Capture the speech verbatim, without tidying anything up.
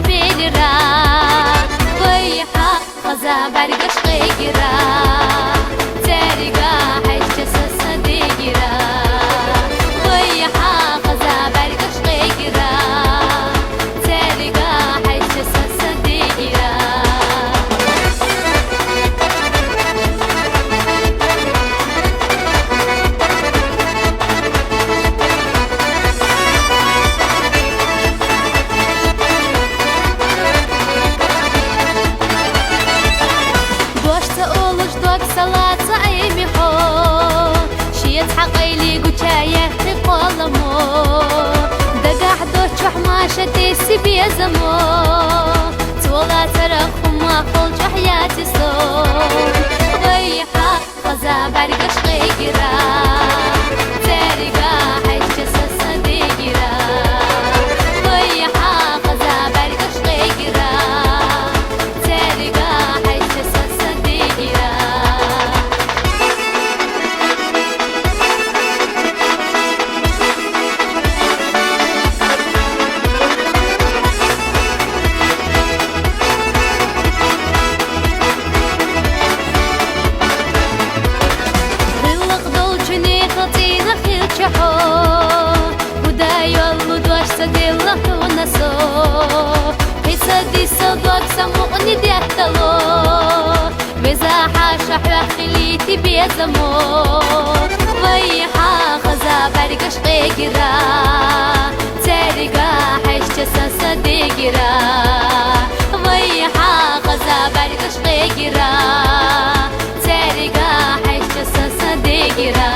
белира, вай хьа хаза бӀаргаш къегира, царега хьежча са са дегира, вай хьа хаза бӀаргаш къегира, царега хьежча са са дегира. Дош ца олуш дог салаца Ӏемихьо, шеца хьакъайле гучаяххи къоламо, дагахь доцчохь маша тесси безамо, цо лацарах хӀума холчӀохь яци со, вай хьа хаза бӀаргаш къегира, царега хьежча са са дегира, вай хьа хаза бӀаргаш къегира, царега хьежча са са дегира. Гъиллакъ долчу нехан цӀийнах хилча хьо, хӀу да йоллу дош ца делла хьуна со. Кхин са дисал дог сан мукъни деттало, веза хьаша хьоьх хилийти безамо. Вай хьа хаза бӀаргаш къегира, царега хьежча са са дегира. Вай хьа хаза бӀаргаш къегира, царега хьежча са са дегира.